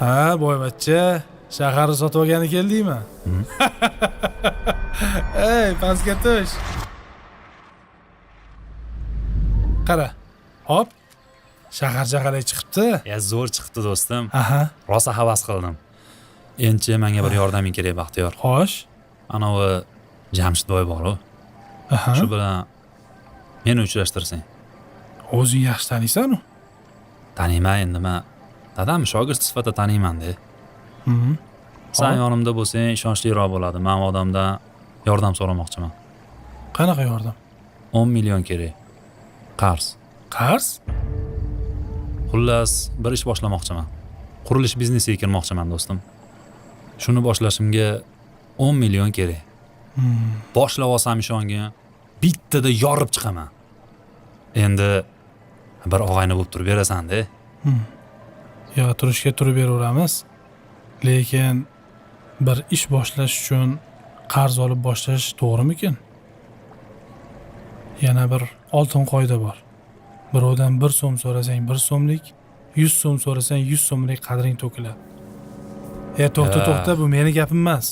Ha, boyvachcha, shaharni sotib olgani keldingmi? Ey, pastga tush. Qara. Hop. Shaharcha qalay chiqibdi? Ya zo'r chiqibdi do'stim. Aha. Rosa havas qildim. Enchi menga bir yordaming kerak, Baxtiyor. Xo'sh. Anavi Jamshid boy bor-u. Aha. Shu bilan meni uchrashtirsang. O'zing yaxshi taniysan-u. Taniyman endi men. Dadam shogird sifatida taniyman-da. Sen yonimda bo'lsang ishonchliroq bo'ladi. Men u odamdan yordam so'ramoqchiman. Qanaqa yordam? 10 million kerak. Qarz. Qarz? Xullas, bir ish boshlamoqchiman. Qurilish biznesiga kirmoqchiman, do'stim. Shuni boshlashimga 10 million kerak. Boshlab olsam ishongin, bittada yorib chiqaman. Endi bir og'ayni bo'lib turib berasan-da. Yo, turishga turib beraveramiz. Lekin bir ish boshlash uchun qarz olib boshlash to'g'rimikin? Yana bir oltin qoida bor. Birovdan 1 so'm so'rasang 1 so'mlik, 100 so'm so'rasang 100 so'mlik qadring to'kiladi. To'xta, to'xta, bu meni gapim emas.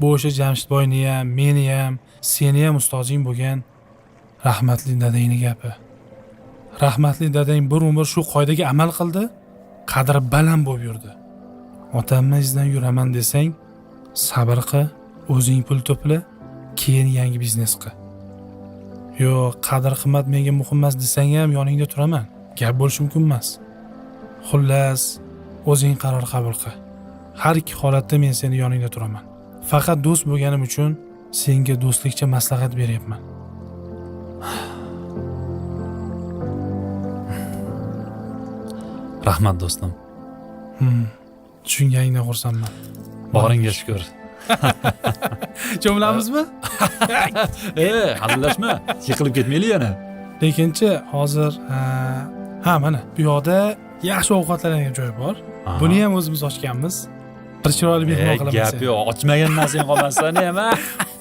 Bu o'sha Jamshid boyni ham, meni ham, seni ham ustozing bo'lgan rahmatli dadangning gapi. Rahmatli dadang bir umr shu qoidaga amal qildi, qadri baland bo'lib yurdi. Otamni izidan yuraman desang, sabr qil, o'zing pul to'pla, keyin yangi biznes qil. Yo'q, qadr qimmat menga muhim emas desang ham yoningda turaman. Gap bo'lishi mumkin emas. Xullas, o'zing qaror qabul qil. Har ikki holatda men seni yoningda turaman. Faqat do'st bo'lganim uchun senga do'stlikcha maslahat beryapman. Rahmat do'stim. Tushunganingdan xursandman. Boringga shukr. Cho'milamizmi? Hazillashma. Yiqilib ketmaylik yana. Lekinchi hozir ha, mana bu yoqda yaxshi ovqatlanadigan joy bor. Buni ham o'zimiz ochganmiz. Bir chiroyli mehmon qilaman. Gap yo'q, ochmagan narsang qolmasdan ham, ha.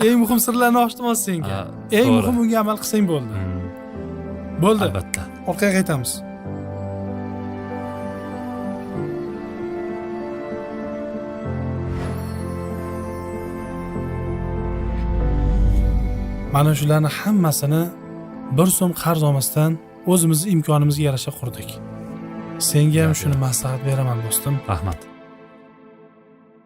Eng muhim sirlarni ochdim hozir senga. Eng muhim unga amal qilsang bo'ldi. Bo'ldi. Albatta. Orqaga qaytamiz. Mana shularni hammasini 1 so'm qarz olmasdan o'zimiz imkonimizga yarasha qurdik. Senga ham shuni maslahat beraman do'stim. Rahmat.